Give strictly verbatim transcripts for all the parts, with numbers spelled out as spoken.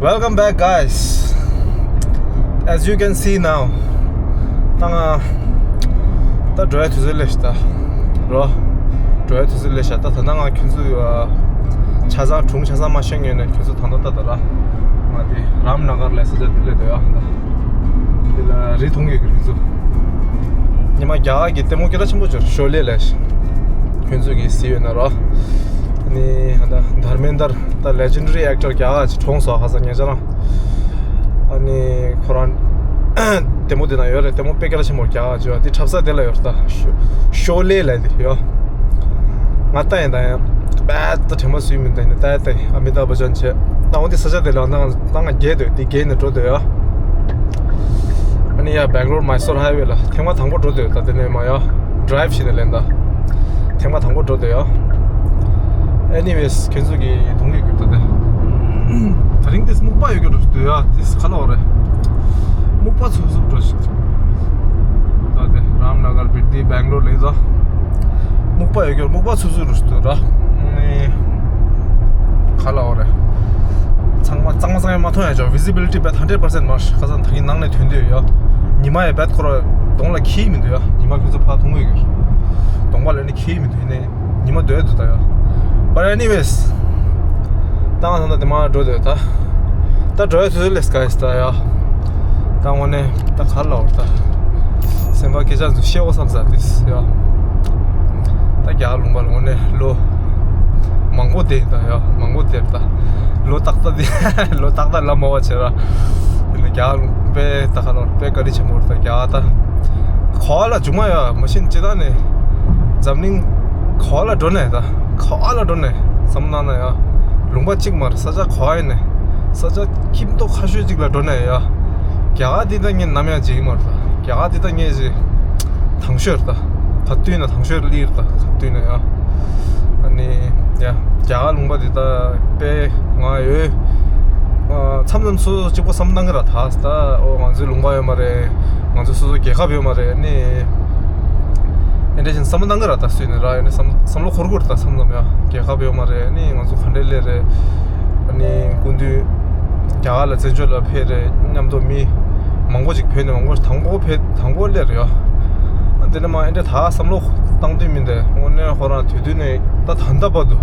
Welcome back, guys. As you can see now, ད་ང་ད་འགྲོ་ཡ་དུས་ཚོད་སླེབས་ཤག་ད་རོ། འགྲོ་ཡ་དུས་ཚོད་སླེབས་ཤག་ད། ད་ལྟ་ང་ཁྱོད་ཚོ་ཆ་ཚང་གྲོང་ཆ་ཚང་མ་ཤེས་ངེས་ནས་ཁྱོད་ཚོ་ད་ལྟ་ད་ད་ར་ང་དེ་རམ་ན་གར་ལ་ས་ཆ་དེ་སླེབས་འདུག་ཡ། ད་དེ་ལ་རི་མཐོང་གི་ཁྱོད་ཚོ། ཉི་མ་རྒྱ་གར་གྱི་ལྟད་མོ་སྐད་གྲགས་ཆེན་པོ་ཅིག་ཤོ་ལེ་ལ་ཁྱོད་ཚོ་གི་སི་ཡོད་ན་རོ། ནི་ད་དྷར་མེན་དར་ད་ལེ་ཇེན་ཌ་རི་ཨེག་ཊར་རྒྱ་གར་ཅིག་གྲོངས་སོང་ཧ་ས་ཉེ་ཆར་རང་། ཨ་ནི་ཁོ་རང་ལྟད་མོ་དེ་ན་ཡོད་རེད། ལྟད་མོ་དཔེ་སྐད་གྲགས་ཆེན་པོ་རྒྱ་གར་ཅིག་ཡོད། དེ་འཁྲབ་ས་དེ་ལ་ཡོད་རེད། ད་ཤོ་ཤོ་ལེ་ལ་དེ་ཡོད། ང་ལྟ་ཡིན་ད་ཡང་པད་ད་དྲན་པ་སུས་མིན་ད་ཡིན་ད་ལྟ་ཡིན་ཨ་མི་ཏཱབ་བྷ་ཅན་བྱས་ད་འོ་དེ་ས་ཆ་དེ་ལ་ང་ང་རྒྱལ་འདོད་དེ་རྒྱལ་ནས་འགྲོ་འདོད་ཡོད། ཨ་ནི་ཡ་སྦེང་ལོར་མའི་སོར་ཧའི་ཝེ་ལ་ཐེངས་མ་དང་པོ་འགྲོ་འདོད་ད་དེ་ནས་མ་ཡོད། ཌ་རའི་བ་བྱས་ནས་ལེན་ད། ཐེངས་མ་དང་པོ་འགྲོ་འདོད་ཡོད། Anyways ཁྱོད་ཚོ་གི་མཐོང་གི་ཡོད་ད་དེ། ད་རིང་དེ་སྨུག་པ་ཡོད་རྒྱུ་འགྲོ་འདོད་ཡ་དེ་ག་ལ་འོ་རེད། སྨུག་པ་ཚུབ་ཚུབ་འགྲོ་ཞིག་ད་དེ་རམ་ན་གར་བིར་ཏི་སྦེང་ལོར་ལེན་ད། སྨུག་པ་ཡོད་རྒྱུ་སྨུག་པ་ཚུབ་ཚུབ་འགྲོ་འདོད་ར། ནི་ག་ལ་འོ་རེད། ཚང་མ་གཙང་མ་གཙང་ཡ་མ་མཐོང་ཡ་ཅོ། ཝི་ཟི་བི་ལི་ཊི་བེད་ཧན་ཌེཌ་པར་སེན་ཊི་མ་ཁ་སང་ད་གིན་ནང་ནས་ཐོན་འདོད་ཡོད། ཉི་མ་ཡ་བེད་ཁོ་ར་གདོང་ལ་ཁྱི་མི་འདུག་ཡ། ཉི་མ་ཁྱོད་ཚོ་ཕ་མཐོང་གི་ཡོད། གདོང་པ་ལ་ནི་ཁྱི་མི་འདུག་ཡིན་ནའི་ཉི་མ་སྡོད་འདུག་ད་ཡ། But anyways ད་ང་ད་ད་དེ་མ་འགྲོ་འདོད་ད། ད་འགྲོ་ཡ་དུས་ཚོད་སླེབས་ག་ཡིས་ད་ཡ། ད་དངོས་གནས་ད་ག་ལ་འོར་ད། སེམས་པ་སྐད་ཆ་ཚོ་བཤད་འོ་བསམ་ས་དེས་ཡ། ད་རྒྱ་གར་ལུང་པ་ལ་དངོས་གནས་ལོ་མང་པོ་བསྡད་ད་ཡ། མང་པོ་བསྡད་ད། ལོ་ཏག་ཏག་དེ་ལོ་ཏག་ཏག་ལ་མ་བ་བྱེད་ར། དེ་ནས་རྒྱ་གར་ལུང་པའི་ད་ག་ལ་འོར་དཔེ་བཀའ་དྲིན་ཆེན་པོ་རེད་ད་རྒྱ་གར་ད། ག་བ་ལ་བྱུང་མ་ཡོད་མ་ཤེས་ཅི་ད་ནས། འཛམ་གླིང་ག་བ་ལ་འགྲོ་ནས་ད་ག་བ་ལ་འགྲོ་ནས་བསམ་ན་ན་ཡ། ལུང་པ་གཅིག་མ་རེད། ས་ཆ་ག་བ་ཡིན་ནས་ས་ཆ་ཁྱིམ་ཐོག་ཁ་ཤོས་གཅིག་ལ་འགྲོ་ནས་ཡ། རྒྱ་གར་འདི་ད་ངས་ནམ་ཡང་བརྗེད་ཀྱི་མ་རེད་ད། རྒྱ་གར་འདི་ད་ངས་ཅི་དང་ཤོས་རེད་ད། ག་དུས་ན་དང་ཤོས་ལི་རེད་ད་ག་དུས་ན་ཡ། ཨ་ནི་ཡ་རྒྱ་གར་ལུང་པ་འདི་ད་དཔེ་ང་ཡོད། མཚམས་མཚམས་སོ་སོ་གཅིག་པོ་བསམ་བཏང་གི་ར་ད་ད་ཨོ་ང་ཚོའི་ལུང་པ་ཡོད་མ་རེད། ང་ཚོ་སོ་སོ་རྒྱལ་ཁབ་ཡོད་མ་རེད་ནི། ཨེ་འདྲ་བཞིན་བསམ་བློ་བཏང་གི་ར་ད་སུས་ནི་ར་ཨེ་ནི་བསམ་བསམ་བློ་འཁོར་གི་ར་ད་བསམ་བསམ་ཡ་རྒྱལ་ཁབ་ཡོད་མ་རེད་ནི་ང་ཚོ་ག་འདྲས་ལས་རེད། ཨ་ནི་སྐུ་མདུན་རྒྱ་གར་ལ་བཙན་བྱོལ་ལ་ཕེབས་རེད་མཉམ་དུ་མི་མང་པོ་ཅིག་ཕེབས་ནས་མང་པོ་དང་པོ་ཕེབས་དང་པོ་སླེབས་རེད་ཡ། ཨ་དེ་ནས་མ་ཨེ་འདྲ་ད་བསམ་བློ་བཏང་དུས་མི་འདས་དངོས་གནས་ཁོ་རང་དུས་དུས་ནས་ད་ད་ལྟ་བར་དུ་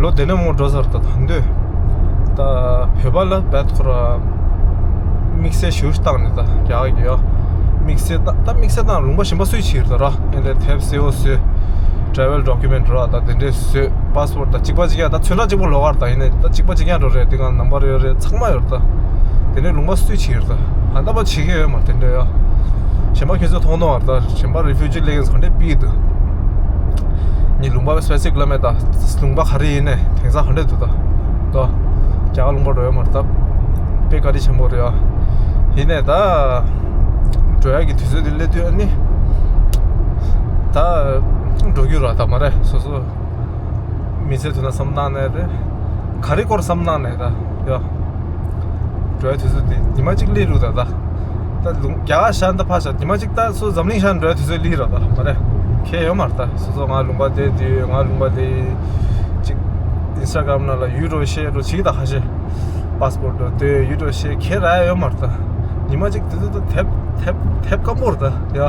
ལོ་དེ་ནས་མང་པོ་འགྲོ་ས་རེད་ད་ད་དུས། ད་བོད་པ་ལ་བད་ཁོ་ར་དམིགས་བསལ་ཞུ་བཏང་ནས་ད་རྒྱ་གི་ཡོ། དམིགས་བསལ་ད་ད་དམིགས་བསལ་དང་ལུང་པ་གཞན་པ་སུས་བྱེད་ད་ར་ཡིན་ཏེ་དེབ་སེ་བོ་བཟོས། ཊེ་ཝེལ་ཌོ་ཀུ་མེན་ཊི་ར་ད་དེ་འདྲས་བཟོས། པཱ་སི་པོར་ཊི་ད་གཅིག་པ་གཅིག་ཡང་ད་ཚོན་ཁྲ་གཅིག་པོ་ལོག་གར་ད་ཡིན་ནས་ད་གཅིག་པ་གཅིག་ཡང་འགྲོ་རེད་དེ་གང་ནམ་བར་ཡོད་རེད་ཚང་མ་ཡོད་ད། དེ་ནས་ལུང་པ་སུས་བྱེད་ད་ཧ་ད་པ་བྱེད་ཀྱི་ཡོད་མ་རེད་དེ་འདྲས་ཡོ། གཞན་པ་ཁྱོད་ཚོ་མཐོང་མཐོང་བར་ད་གཞན་པ་རི་ཕུ་ཇི་ལེགས་ག་འདྲས་པི་འདུག་ཉི་ལུང་པ་སྤེ་སིག་ལ་མེད་ད། ལུང་པ་ག་རེ་ཡིན་ནས་དེང་སང་ག་འདྲས་འདུག་ད། ད། རྒྱ་གར་ལུང་པ་འགྲོ་ཡ་མ་རེད་ད། དཔེ་བཀའ་དྲིན་ཆེན་པོ་རེད་ཡ། ཡིན་ནས་ད། འགྲོ་ཡ་གི་དུས་ཚོད་དེ་སླེབས་དུས་ཨ་ནི། ད། འགྲོ་རྒྱུ་ར་ད་མ་རེད་སོ་སོ། མི་ཚེ་དུ་ན་བསམ་སྟངས་ནས་རེད། ག་རེ་སྐོར་བསམ་སྟངས་ནས་ད། ཡ། འགྲོ་ཡ་དུས་ཚོད་དེ་ཉི་མ་གཅིག་སླེབས་རུ་ད་ད། ད་ལུང་རྒྱ་གར་ཤར་ད་ཕར་ཤར་ཉི་མ་གཅིག་ད་སོ་འཛམ་གླིང་ཤར་འགྲོ་ཡ་དུས་ཚོད་སླེབས་ར་ད་མ་རེད། ཁྱད་ཡོད་མ་རེད་ད་སོ་སོ་ང་ལུང་པ་དེ་དུས་ང་ལུང་པ་དེ་གཅིག་ཨིན་སི་ཊ་གྷ་རམ་ནང་ལ་ཡུལ་འགྲོ་བཤད་འགྲོ་བྱེད་ད་ཁ་ཤས་པཱ་སི་པོར་ཊི་འགྲོ་དེ་ཡུལ་འགྲོ་བཤད་ཁྱད་ར་ཡ་ཡོད་མ་རེད་ད། ཉི་མ་གཅིག་དུས་ཚོད་ད་དེབ་དེབ་དེབ་སྐམ་པོ་རེད་ད་ཡ།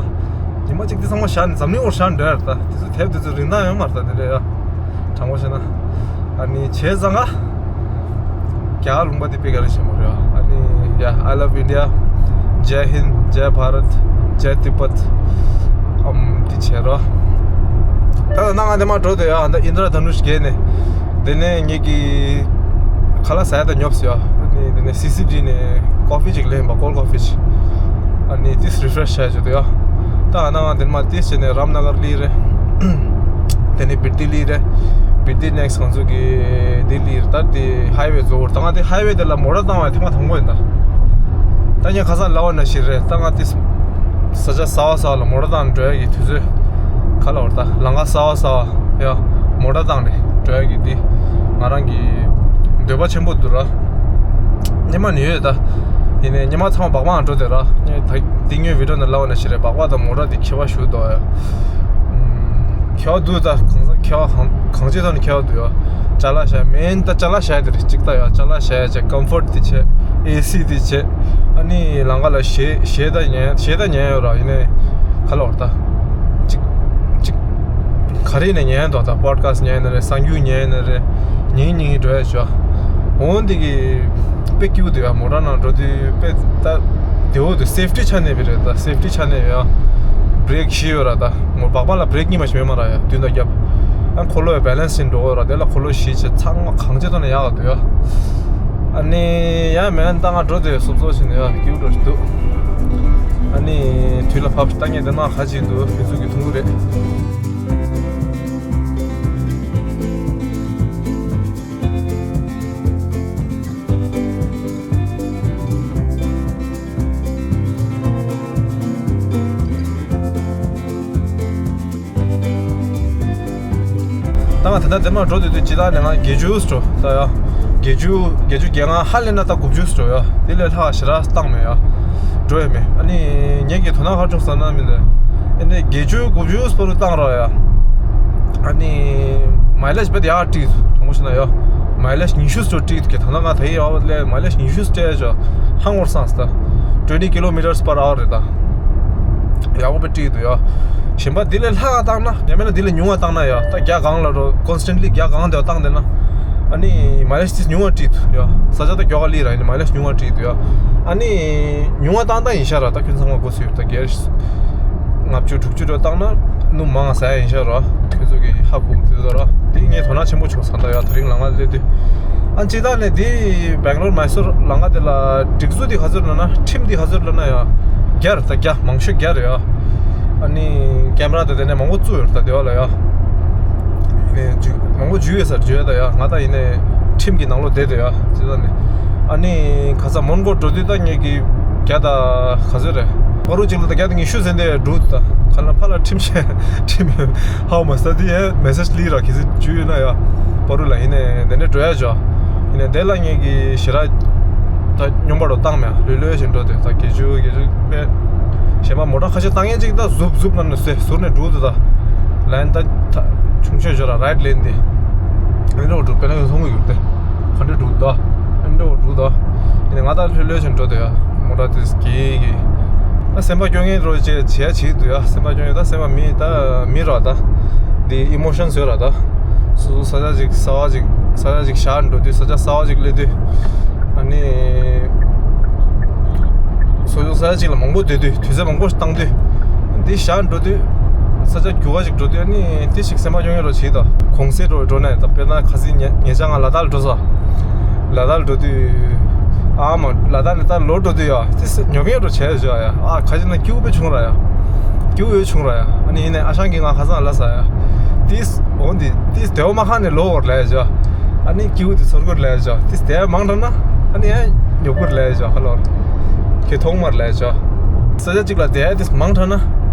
ཉི་མ་གཅིག་དེ་ཚང་མ་ཤར་ནས་འཛམ་གླིང་འོར་ཤར་འགྲོ་ཡ་རེད་ད་དུས་ཚོད་དེབ་དུས་ཚོད་རིན་ཐང་ཡོད་མ་རེད་ད་དེ་འདྲ་ཡ། དྲང་པོ་བཤད་ན། ཨ་ནི་བྱས་ཙང་ང་། རྒྱ་གར་ལུང་པ་དེ་དཔེ་བཀའ་དྲིན་ཆེན་པོ་རེད། ཨ་ནི་ཡ། I love India. Jai Hind, Jai Bharat, Jai Tibet. ཨམ་དེ་བྱས་རོ། ད་ལྟ་ང་འདི་མ་འགྲོ་དེ་ཡ་ད་ཨིན་དྲ་དྷ་ནུཤ་བརྒལ་ནས། དེ་ནས་ངེད་ཀྱི་ཁ་ལག་ཟ་ཡ་ད་ཉོབ་སོང་ཡ། ཨ་ནི་དེ་ནས་སི་སི་ཌི་ནས་ཀོ་ཕི་ཅིག་ལེན་པ་ཀོལ་ཀོ་ཕི་ཅིག་ཨ་ནི་དེ་རི་ཕི་རེཤ་བྱ་རྒྱུ་དེ་ཡ། ད་ང་ང་དེ་མ་དེ་བྱས་ནས་རམ་ན་གར་ལི་རེད། དེ་ནས་བིར་ཏི་ལི་རེད། བིར་ཏི་ནེག་སི་ང་ཚོ་གི་ལྡི་ལི་རེད། ད་དེ་ཧའི་ཝེ་གཙོ་བོར་ད་ང་དེ་ཧའི་ཝེ་དེ་ལ་མོ་ཊ་བཏང་བ་ཐེངས་མ་དང་པོ་ཡིན་ད། ད་ངས་ཁ་སང་ལབ་པ་ནང་བཞིན་རེད། ད་ང་དེ་ས་ཆ་གསར་པ་གསར་པ་ལ་མོ་ཊ་བཏང་འགྲོ་ཡ་གི་དུས་ཚོད་ག་ལ་བར་ད་ལམ་ཁ་གསར་པ་གསར་པ་ཡ་མོ་ཊ་བཏང་ནས་འགྲོ་ཡ་གི་དེ་ང་རང་གི་འདོད་པ་ཆེན་པོ་འདུག་ར། སྙེ་མ་ནི་ཡོད་ད། ཡིན་ནའི་སྙེ་མ་ཚང་མ་སྦག་སྦག་འགྲོ་དེ་ར། ངས་ད་དེ་སྔོན་བི་ཌི་ཡོ་ནང་ལབ་པ་ནང་བཞིན་རེད། སྦག་སྦག་དང་མོ་ཊ་དེ་ཁྱད་པར་ཞུ་དོ་ཡ། ཁྱད་པར་འདུག་ད་གང་ས་ཁྱད་པར་གང་གང་ཅིའི་ཐོག་ནས་ཁྱད་པར་འདུག་ཡ། ཅ་ལག་བཞག་མེད་ད། ཅ་ལག་བཞག་དེ་རེད་གཅིག་ད་ཡ། ཅ་ལག་བཞག་བྱས། ཀམ་ཕོར་ཊི་དེ་བྱས། ཨེ་སི་དེ་བྱས། ཨ་ནི་ལམ་ཁ་ལ་གཞས་གཞས་ད་ཉན་གཞས་ད་ཉན་ཡོད་ར། ཡིན་ནའི་ག་ལབ་དགོས་རེད་ད། གཅིག་གཅིག་ག་རེ་ནས་ཉན་འདུག་ད། པོ་ཌི་ཁ་སི་ཊི་ཉན་ནི་རེད། གསར་འགྱུར་ཉན་ནི་རེད། ཉིན་ཉིན་འགྲོ་ཡ་ཅོ། འོན་ཏེ་གི་དཔེ་སྐྱིད་པོ་འདུག་ཡ། མོ་ཊ་ནང་འགྲོ་དུས་དཔེ་ད་བདེ་པོ་འདུག་སེབ་ཊི་ཆ་ནས་བི་རེད་ད། སེབ་ཊི་ཆ་ནས་ཡ། བྷི་རེག་བཞི་ཡོད་ར་ད། མོ་སྦག་སྦག་ལ་བྷི་རེག་གཉིས་མ་ཞིག་མེད་མ་ར་ཡ། མདུན་དང་རྒྱབ། ཨ་འཁོར་ལོ་ཡ་བེ་ལེན་སི་བྱས་འགྲོ་གི་ཡོད་ར། དེ་ལ་འཁོར་ལོ་བཞི་བྱས། ཚང་མ་གང་ཆེ་ཐོག་ནས་ཡག་ག་འདུག་ཡ། ཨ་ནི་ཡ་མེད་ད་ང་འགྲོ་དེ་སོབ་སོབ་བྱས་ནས་ཡ་སྐྱིད་པོ་འགྲོ་ཞིག་འདུག་ཨ་ནི་དུས་ལ་བབ་ཤིག་ལྟ་ངས་དེ་ན་ག་ཅིག་འདུག་དུས་ཚོད་ཀྱི་ཐུང་ངུ་རེད། ད་ང་ད་ལྟ་དེ་མར་འགྲོ་དུས་དུས་སྤྱི་བཏང་ནས་ང་བརྒྱད་ཅུ་འགྲོ་ད་ཡ། བརྒྱད་ཅུ་བརྒྱད་ཅུ་གྱ་ལྔ་ཧ་ལས་ན་ད་དགུ་བཅུ་འགྲོ་ཡ། དེ་ལས་ལྷག་ཞེ་དྲག་བཏང་མེད་ཡ། འགྲོ་ཡ་མེད། ཨ་ནི་ངེད་ཀྱི་དོ་སྣང་ག་རེ་བྱུང་ཟེར་ན་མི་འདི། ཨ་ནི་བརྒྱད་ཅུ་དགུ་བཅུ་བར་དུ་བཏང་རོགས་ཡ། ཨ་ནི་མའི་ལེཇ་དཔེ་ཡག་སྤྲད་འདུག་དྲང་པོ་བཤད་ན་ཡ། མའི་ལེཇ་ཉི་ཤུ་ཙམ་སྤྲད་འདུག་དོ་སྣང་ང་ད་ཡི་ཡ་ལས་མའི་ལེཇ་ཉི་ཤུ་སྤྲད་ཡ་ཅོ་ཧང་བོར་སངས་ད། twenty kilometers per hour རེད་ད། ཡག་པོ་དཔེ་སྤྲད་འདུག་ཡ། གཞན་པ་འདི་ལས་ལྷག་བཏང་ན། ཡང་མིན་ན་འདི་ལས་ཉུང་བ་བཏང་ན་ཡ། ད་རྒྱ་གང་ལ་རོ་ཀོན་སི་ཊན་ལི་རྒྱ་གང་དེ་བ་བཏང་དེ་ན། ཨ་ནི་མའི་ལེཇ་ཏིས་ཉུང་བ་སྤྲད་འདུག་ཡ། ས་ཆ་ད་མགྱོགས་ག་ལི་ར་ཡིན་ན་མའི་ལེཇ་ཉུང་བ་སྤྲད་འདུག་ཡ། ཨ་ནི་ཉུང་བ་བཏང་ད་ཡིན་ཤག་ར། ད་ཁྱོད་ཚང་མ་གོ་སྲོལ་ཡོད་ད། གེར་ལྔ་བཅུ་དྲུག་ཅུ་རེ་བཏང་ན་སྣུམ་མང་ཟ་ཡ་ཡིན་ཤག་ར། ཁྱོད་ཚོ་གི་ཧ་གོ་གི་འདུག་ད་ར། དེ་ངས་དོ་སྣང་ཆེན་པོ་བྱུང་ས་ད་ཡ། དེ་རིང་ལམ་ཁ་སླེབས་དུས། ཨ་ཅི་ད་ནས་དེ་སྦེང་ལོར་མའི་སོར་ལམ་ཁ་དེ་ལ་སྒྲིག་འཛུགས་དེ་ག་ཚོད་ལབ་ན། ཁྲིམས་དེ་ག་ཚོད་ལབ་ན་ཡ། རྒྱ་རེད་ད། རྒྱ་མང་ཤོས་རྒྱ་རེད་ཡ། ཨ་ནི་ཀེམ་ར་དེ་དེ་ནས་མང་པོ་བཙུགས་ཡོད་རེད་ད་དེ་བ་ལ་ཡ། ནས་འཇུ་མང་པོ་འཇུས་ཡོད་ས་རེད། འཇུས་ཡོད་ད་ཡ། ང་ད་ཡིན་ནས་ཁྲིམས་ཀྱི་ནང་ལོགས་བསྡད་དེ་ཡ། ཅི་ད་ནས་ཨ་ནི་ག་ས་མོན་གྷོ་འགྲོ་དུས་ད་ངེད་ཀྱི་བརྒྱ་དང་ག་ཚོད་རེད། ཕ་རུ་གཅིག་ལ་ད་བརྒྱ་དང་ཉི་ཤུ་ཟིན་དེ་འགྲོ་ད། ག་ལ་ཕ་ལ་ཁྲིམས་བཤད་ཁྲིམས་ཧའོ་མ་ས་དེ་ཡ་མེ་སེཇ་ལི་ར་གི་སི་འཇུས་ཡོད་ན་ཡ། ཕ་རུ་ལ་ཡིན་ནས་དེ་འདྲ་འགྲོ་ཡ་ཅོ། ཡིན་ནས་དེ་ལ་ངེད་ཀྱི་ཞེ་དྲག་ད་སྙོམས་པོ་རོ་བཏང་མེད། ལྷོད་ལྷོད་བྱས་འགྲོ་དེ་ད་བརྒྱད་ཅུ་བརྒྱད་ཅུ་པས། གཞན་པ་མོ་ཊ་ཁ་ཤས་བཏང་ཡས་ཅིག་ད་ཟུབ་ཟུབ་ལ་ནས་ཟེ་ཟུར་ནས་འགྲོ་དེ་ད། ལན་ད་ད་ཆུང་ཤོས་ཞོར་ལ་རའིཊ་ལེན་དེ། ཨེ་འདྲ་བོ་འགྲོ་དཔེར་ན་ཡོད་སོང་གི་ཡོད་དེ། ག་འདྲ་འགྲོ་ད། ཨེ་འདྲ་བོ་འགྲོ་ད། ཡིན་ནས་ང་ད་ལྷོད་ལྷོད་བྱས་འགྲོ་དེ་ཡ། མོ་ཊ་དེ་གི་གི། ད་སེམས་པ་སྐྱོ་ངེས་རོ་བྱས་བྱས་བྱས་འདུག་ཡ། སེམས་པ་སྐྱོ་ངེས་ད། སེམས་པ་མི་ད་མི་ར་ད། དེ་ཨི་མོ་ཤན་ཟེར་ར་ད། སོ་སོ་ས་ཆ་ཅིག་གསར་པ་ཅིག་ས་ཆ་ཅིག་བཞག་འགྲོ་དུས། ས་ཆ་གསར་པ་ཅིག་སླེབས་དུས། ཨ་ནི་སོ་སོ་ས་ཆ་ཅིག་ལ་མང་པོ་སྡོད་དུས། དུས་ཚོད་མང་པོ་བཏང་དུས། འདི་བཞག་འགྲོ་དུས། ས་ཆ་འགྱུར་བ་ཅིག་འགྲོ་དུས། ཨ་ནི་དེ་ཞིག་སེམས་པ་སྐྱོ་ངེས་རོ་བྱེད་ད། གུང་སེང་རོ་འགྲོ་ནས་ད། དཔེར་ན་ཁ་སང་ཉེ་ཉེ་ཆར་ང་ལ་དྭགས་ལ་འགྲོ་ས། ལ་དྭགས་ལ་འགྲོ་དུས། ཨ་མ་ལ་དྭགས་ནས་ད་ལོག་འགྲོ་དུས་ཡ། དེ་སེ་ཉོབ་ཡོད་འགྲོ་བྱས་བྱས་ཡ། ཨ་ཁ་ཅིག་ན་སྐྱིད་པོ་བྱུང་ར་ཡ། སྐྱིད་པོ་ཡོད་བྱུང་ར་ཡ། ཨ་ནི་ཡིན་ནས་ཨ་ཞང་གིས་ང་ཁ་སང་ལབ་ས་ཡ། དེ་འོ་འདི་དེ་དེ་བ་མ་ཁ་ནས་ལོག་འོར་ལས་བྱས། ཨ་ནི་སྐྱིད་པོ་དེ་ཚོར་གི་རེད་ལས་བྱས། དེ་དེ་བ་མང་དྲགས་ན་ཨ་ནི་ཡང་ཉོབ་གི་རེད་ལས་བྱས། ཧ་ལོར་གི་ཐོག་མར་ལས་བྱས། ས་ཆ་གཅིག་ལ་བསྡད་ཡ་དེ་མང་དྲགས་ན་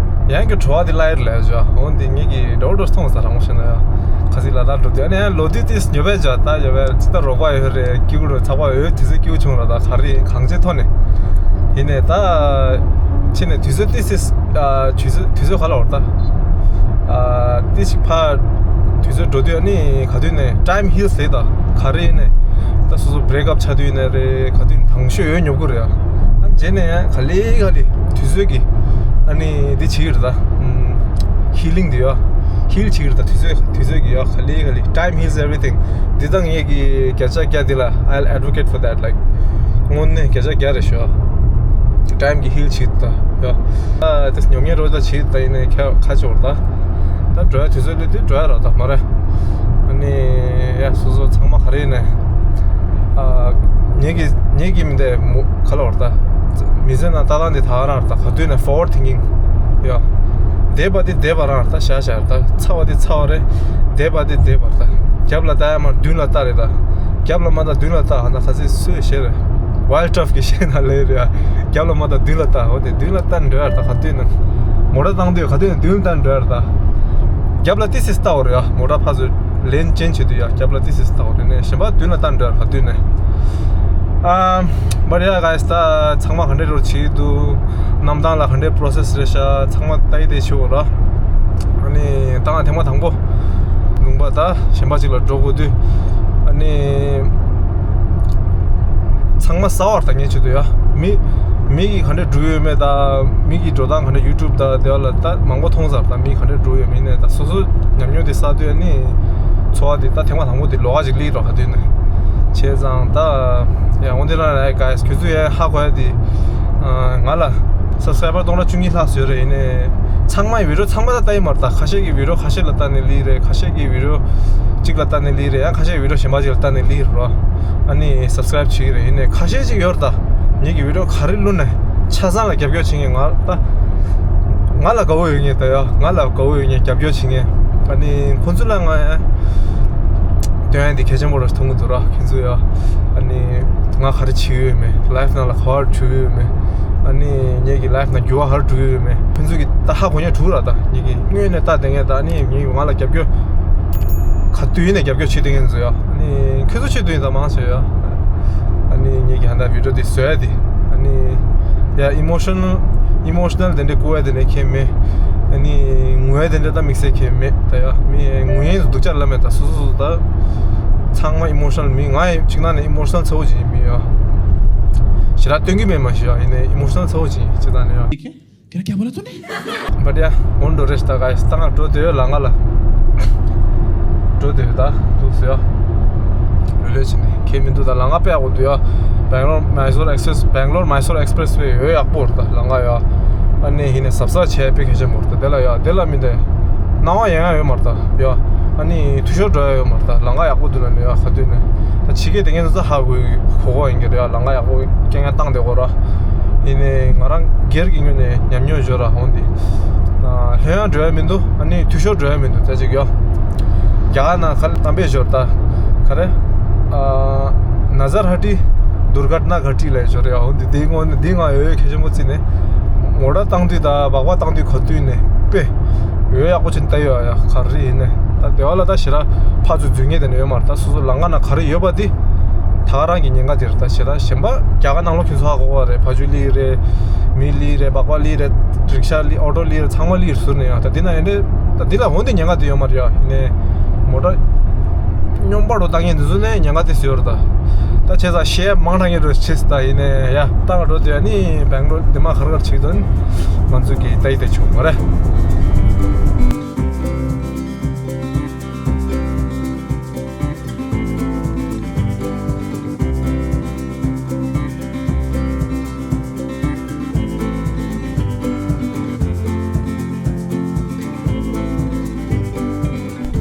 ཡང་གི་བྲོ་བ་དེ་སླ་ཡི་རེད་ལས་བྱས། འོ་འདི་ངེད་ཀྱིས་འགྲོ་འགྲོ་མཐོང་ས་རང་མོ་ཤེས་ན་ཡ། ཁ་སང་ལ་དྭགས་འགྲོ་དུས་ཨ་ནི་ཡང་ལོ་དུས་དེ་ཉོབ་པས་བྱས། ད་ཉོབ་པས་ཅི་ལྟར་རོགས་པ་ཡོད་རེད། སྐྱིད་པོ་རེད། ཚ་བ་འོད་དུས་ཚོད་སྐྱིད་པོ་བྱུང་ར། ད་ག་རེ་གང་ཅི་ཐོག་ནས་ཡིན་ནས་ད་ཕྱིན་ནས་དུས་ཚོད་ཏི་སིས་ཨ་དུས་ཚོད་དུས་ཚོད་ག་ལ་བར་ད་ཨ་ཏི་ཞིག་ཕར་དུས་ཚོད་འགྲོ་དུས་ཨ་ནི་ག་དུས་ནས་time heals ལེ་ད། ག་རེ་ནས་ད་སོ་སོ་break up ཆགས་དུས་ནས་རེད། ག་དུས་ནས་དང་ཤོས་འོད་ཉོབ་གི་རེད་ཨ། རྗེས་ནས་ག་ལེ་ག་ལེ་དུས་ཚོད་ཀྱི་ཨ་ནི་འདི་བྱེད་ཀྱི་རེད་ད། ཧི་ལིང་དེ་ཡ། ཧིལ་བྱེད་ཀྱི་རེད་ད། དུས་ཚོད་དུས་ཚོད་ཀྱི་ཡ། ག་ལེ་ག་ལེ། Time heals everything. འདི་དང་ངེད་ཀྱི་བརྒྱ་ཆ་བརྒྱ་འདི་ལ། I'll advocate for that. Like དངོས་གནས་བརྒྱ་ཆ་བརྒྱ་རེད་ཤག Time གྱི་ཧིལ་བྱེད་ཀྱི་ད་ཡ། ཨ་དེ་ཉོབ་ངེས་རོ་ད་བྱེད་ཀྱི་ད། ཡིན་ནའི་ཁ་ཁ་ཆེ་བར་ད། ད་འགྲོ་ཡ་དུས་ཚོད་སླེབས་དུས་འགྲོ་ཡ་ར་ད་མ་རེད། ཨ་ནི་ཡ་སོ་སོ་ཚང་མ་ག་རེ་ཡིན་ནའི་ཨ་ངེད་ཀྱི་ངེད་ཀྱི་མི་འདས་མོ་ག་ལ་བར་ད། མི་ཚེ་ནང་ལྟ་སྟངས་དེ་ད་རང་རེད་ད། ག་དུས་ནས་forward thinking ཡ། འདས་པ་དེ་འདས་པ་རང་རེད་ད། བཞག་བཞག་རེད་ད། ཚར་བ་དེ་ཚར་བ་རེད། འདས་པ་དེ་འདས་པ་རེད་ད། རྒྱབ་ལ་ལྟ་ཡ་མ་མདུན་ལ་ལྟ་རེད་ད། རྒྱབ་ལ་མ་ལྟ་མདུན་ལ་ལྟ། ཨ་ན་ཁ་སི་སུས་བཤད་རེད། Wild Turf གི་བཤད་ན་ལེ་རེད་ཡ། རྒྱབ་ལ་མ་ལྟ་མདུན་ལ་ལྟ། འོ་དེ་མདུན་ལ་ལྟ་འགྲོ་ཡ་རེད་ད། ག་དུས་ནས་མོ་ཊ་བཏང་དུས་ག་དུས་ནས་མདུན་ལ་ལྟ་འགྲོ་ཡ་རེད་ད། རྒྱབ་ལ་ཏི་སི་ལྟ་བ་རེད་ཡ། མོ་ཊ་ཕར་ཚུར་ལན་ཅན་བྱེད་དུས་ཡ། རྒྱབ་ལ་ཏི་སི་ལྟ་བ་རེད་ནས། གཞན་པ་མདུན་ལ་ལྟ་འགྲོ་ཡ་རེད་ག་དུས་ནས། ཨ། But yeah, guys, ད་ཚང་མ་ག་འདྲས་རོ་བྱེད་འདུག་གནམ་ཐང་ལ་ག་འདྲས་process རེད་ཤག་ཚང་མ་ལྟ་ཡི་བསྡད་ཆོག་ར། ཨ་ནི་ད་ང་ཐེངས་མ་དང་པོ་ལུང་པ་ད་གཞན་པ་ཅིག་ལ་འགྲོ་དགོས་དུས། ཨ་ནི་ཚང་མ་གསར་པ་ལྟ་མཁན་ཆེད་དུ་ཡ། མི་མི་གིས་ག་འདྲ་སྒྲུག་ཡོད་མེད་དང་མི་གི་འགྲོ་སྟངས་ག་འདྲ་YouTube་དང་དེ་བ་ལ་ལྟ་མང་པོ་མཐོང་ཚར། ད་མི་ག་འདྲ་སྒྲུག་ཡོད་མེད་ནས་ད་སོ་སོ་ཉམས་མྱོང་དེ་བསགས་དུས། ཨ་ནི་འཚོ་བ་དེ་ད་ཐེངས་མ་དང་པོ་དེ་ལོགས་ཀ་ཅིག་སླེབས་རོགས་ག་དུས་ནས་བྱས་ཙང་། ད་ཡ་འོན་ཏེ་རང་རེད་guys། ཁྱོད་ཚོས་ཡ་ཧ་གོ་ཡ་དེ། ང་ལ་subscriber་སྟོང་ཕྲག་བཅུ་གཉིས་ལྷག་ཡོད་རེད། ཡིན་ནའི་ཚང་མ་video་ཚང་མ་ལ་ལྟ་ཡི་མ་རེད། ད་ཁ་ཤས་ཀྱིས་video་ཁ་ཤས་ལ་ལྟ་ནས་སླེབས་རེད། ཁ་ཤས་ཀྱིས་video་གཅིག་ལ་ལྟ་ནས་སླེབས་རེད། ཡང་ཁ་ཤས་video་གཞན་པ་ཅིག་ལ་ལྟ་ནས་སླེབས་རེད། ཨ་ནི་subscribe་བྱེད་ཀྱི་རེད། ཡིན་ནའི་ཁ་ཤས་ཅིག་ཡོད་རེད། ད་ངེད་ཀྱི་video་ག་རེ་བླུགས་ནས་ཆ་ཚང་ལ་རྒྱབ་སྐྱོར་བྱེད་མཁན། ང་ད་ང་ལ་དགའ་པོ་ཡོད་མཁན། ད་ཡ་ང་ལ་དགའ་པོ་ཡོད་མཁན་རྒྱབ་སྐྱོར་བྱེད་མཁན། ཨ་ནི་ཁོང་ཚོ་ལ་ང་ཡ་འདོན་ཡ་འདི་གལ་ཆེན་པོ་རེད་མཐོང་གི་འདུག་ར། ཁྱོད་ཚོ་ཡ་ཨ་ནི་ང་ག་རེ་བྱེད་ཀྱི་ཡོད་མེད། life་ནང་ལ་ག་པར་འགྲོ་གི་ཡོད་མེད། ཨ་ནི་ངེད་ཀྱི་life་ནང་འགྱུར་བ་ག་རེ་འགྲོ་གི་ཡོད་མེད། ཁྱོད་ཚོ་གིས་ད་ཧ་གོ་མཁན་འདུག་ར། ད་ངེད་ཀྱི་སྔོན་ནས་ལྟ་བསྡད་མཁན། ད་ཨ་ནི་ངེད་ང་ལ་རྒྱབ་སྐྱོར་ག་དུས་ཡིན་ནའི་རྒྱབ་སྐྱོར་བྱེད་བསྡད་མཁན་ཚོ་ཡ། ཨ་ནི་ཁྱོད་ཚོ་ཆེད་དུ་ཡིན་ད་མང་ཆེ་ཡ། ཨ་ནི་ངེད་ཀྱི་ཧ་ད་video་འདི་བཟོ་ཡ་དེ། ཨ་ནི་ཡ་emotional emotional་དེ་འདྲའི་བསྐུར་ཡ་དེ་འདྲ་གང་ཡང་མེད། ཨ་ནི་ངུ་ཡ་དེ་འདྲ་ད་དམིགས་བསལ་གང་ཡང་མེད། ད་ཡ་མི་ངུ་ཡ་སྡུག་ཅག་ལབ་མེད། ད་སོ་སོ་སོ་ད་ཚང་མ་emotional། མི་ང་ཡི་ཅིག་ནང་ནས་emotional་ཚ་བོ་ཅིག་ཡིན། མི་ཡ་ཞེ་དྲག་སྟོན་གྱི་མེད་མ་གཞི་ཡ། ཡིན་ནའི་emotional་ཚ་བོ་ཅིག་ཡིན། ཅི་ད་ནས་ཡ། ཁྱེད་རང་རྒྱ་བོད་ལ་ཐོན་ནས། But yeah, འོན་འགྲོ་རེད་ད་guys། ད་ང་འགྲོ་འདོད་ཡོད། ལམ་ཁ་ལ་འགྲོ་འདོད་ཡོད། ད་འདུག་སེ་ཡ་ལོས་ལོས་བྱས་ནས་ཁྱད་མི་འདུག་ད་ལམ་ཁ་དཔེ་ཡག་པོ་འདུག་ཡ། Bangalore Mysore Express Bangalore Mysore Expressway་ཡོད། ཡག་པོ་རེད། ད་ལམ་ཁ་ཡ། ཨ་ནི་ཡིན་ནའི་གཟབ་གཟབ་བྱས་དཔེ་གལ་ཆེན་པོ་རེད། ད་དེ་ལ་ཡ་དེ་ལ་མི་འདི་སྣང་བ་ཡང་ཡང་ཡོད་མ་རེད། ད་ཡ་ཨ་ནི་འཐུས་ཤོར་འགྲོ་ཡ་ཡོད་མ་རེད། ད་ལམ་ཁ་ཡག་པོ་འདུག་ལ་ནི་ཡ། ག་དུས་ནས་ད་ཕྱི་རྒྱལ་དེ་ངས་ཚོ་ཧ་གོ་གོ་གོ་ཡིན་གྱི་རེད་ཡ། ལམ་ཁ་ཡག་པོ་རྐྱང་རྐྱང་བཏང་བསྡད་ཀྱི་ཡོད་ར། ཡིན་ནའི་ང་རང་སྒེར་གྱི་ངོས་ནས་ཉམས་མྱོང་ཞོར་ར་འོང་དེ། ལྷོད་ཡངས་འགྲོ་ཡ་མི་འདུག་ཨ་ནི་འཐུས་ཤོར་འགྲོ་ཡ་མི་འདུག་ད་ཅིག་ཡོ། རྒྱ་གར་ནང་ཁ་ལ་གཏམ་དཔེ་ཞོར་ད། ག་རེ། ཨ། ནཛར་ཧ་ཏི་དུར་གྷ་ཏ་ན་གྷ་ཏི་ལབ་ཞོར་ཡ་འོང་དེ། དེའི་ངོས་ནས་འདི་ང་ཡོད་ཡོད་གལ་ཆེན་པོ་བརྩིས་ནས། མོ་ཊ་བཏང་དུས་ད་སྦག་སྦག་བཏང་དུས་ག་དུས་ནས་དཔེ་ཡོད་ཡག་པོ་ཅིག་ལྟ་ཡོད་ཡ། ག་རེ་ཡིན་ནས་ད་དེ་བ་ལ་ད་ཞེ་དྲག་ཕར་ཚུར་འཛུལ་མཁན་དེ་འདྲ་ཡོད་མ་རེད། ད་སོ་སོ་ལམ་ཁ་ནང་ག་རེ་ཡོད་པ་དེ་ད་ག་རང་གི་ཉེན་ཁ་དེ་རེད། ད་ཞེ་དྲག་གཞན་པ་རྒྱ་གར་ནང་ལོགས་ཁྱོད་ཚོ་ཧ་གོ་བ་རེད། ཕ་ཇུ་ལི་རེད། མི་ལི་རེད། སྦག་སྦག་ལི་རེད། རིག་ཤ་ལི། ཨོ་ཊོ་ལི་རེད། ཚང་མ་ལི་ཟུར་ནས་ཡ། ད་འདི་ན་ཡིན་ནས་ད་འདི་ལ་འོན་ཏེ་ཉེན་ཁ་དེ་ཡོད་མ་རེད་ཡ། ཡིན་ནས་མོ་ཊ་སྙོམས་པོ་བཏང་མཁན་དེ་ཚོ་ནས་ཉེན་ཁ་དེ་ཟོས་ཡོད་རེད། ད་ད་བྱས་ཙང་གཞས་མང་དྲགས་ངས་འགྲོ་ཆེ་ད། ཡིན་ནས་ཡ་ད་ང་འགྲོ་དུས་ཨ་ནི་སྦེང་ལོར་འདི་མ་ག་རེ་ག་རེ་བྱེད་དོན་ང་ཚོ་གི་ལྟ་ཡི་ལྟ་བྱུང་བ་རེད།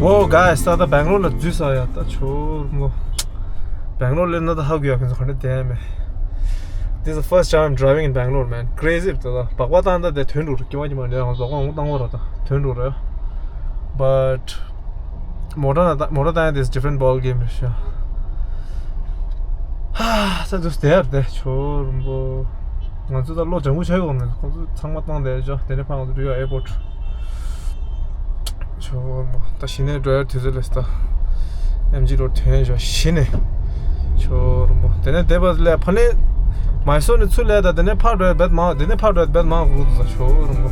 Whoa, guys, ད་ལྟ་སྦེང་ལོར་ལ་འཛུལ་ཚར་ཡ། ད་ཆོར་མོ། སྦེང་ལོར་སླེབས་ན་ད་ཧ་གོ་ཡ། ཁྱོད་ཚོ་ག་འདྲ་བསྡད་མེད། This is the first time driving in Bangalore, man. Crazy རེད། ད་སྦག་སྦག་བཏང་ད་དེ་དོན་འགྲོ་རེད། སྐྱེ་བ་སྐྱེ་མ་རེད། ང་སྦག་སྦག་འོང་བཏང་བ་ར་ད་དོན་འགྲོ་རེད། But མོ་ཊ་ན་ད་མོ་ཊ་བཏང་ཡ་this different ball game རེད་ཤག་ཧ། ད་དུས་དེར་དེ་ཆོ་རུམ་པོ། ང་ཚོ་ད་ལོ་ལྗང་ཁུ་ཆགས་ཡོད་མེད། ཁོང་ཚོ་ཚང་མ་བཏང་བསྡད་ཅོ། དེ་ནས་ཕར་ང་ཚོ་འགྲོ་ཡ་airport། ཆོ་རུམ་པོ། ད་གཞི་ནས་འགྲོ་ཡ་དུས་ཚོད་ལས་ད་ཨེམ་ཇི་རོཌ་ཐོན་ཡ་ཅོ་གཞི་ནས། ཆོ་རུམ་པོ། དེ་ནས་དེ་བ་ལས་ཕ་ནས་མའི་སོར་ནས་ཚུར་ལས་ད། དེ་ནས་ཕར་འགྲོ་ཡ་བེད་མང་། དེ་ནས་ཕར་འགྲོ་ཡ་བེད་མང་དགོས་འདུག་ད་ཆོ་རུམ་པོ།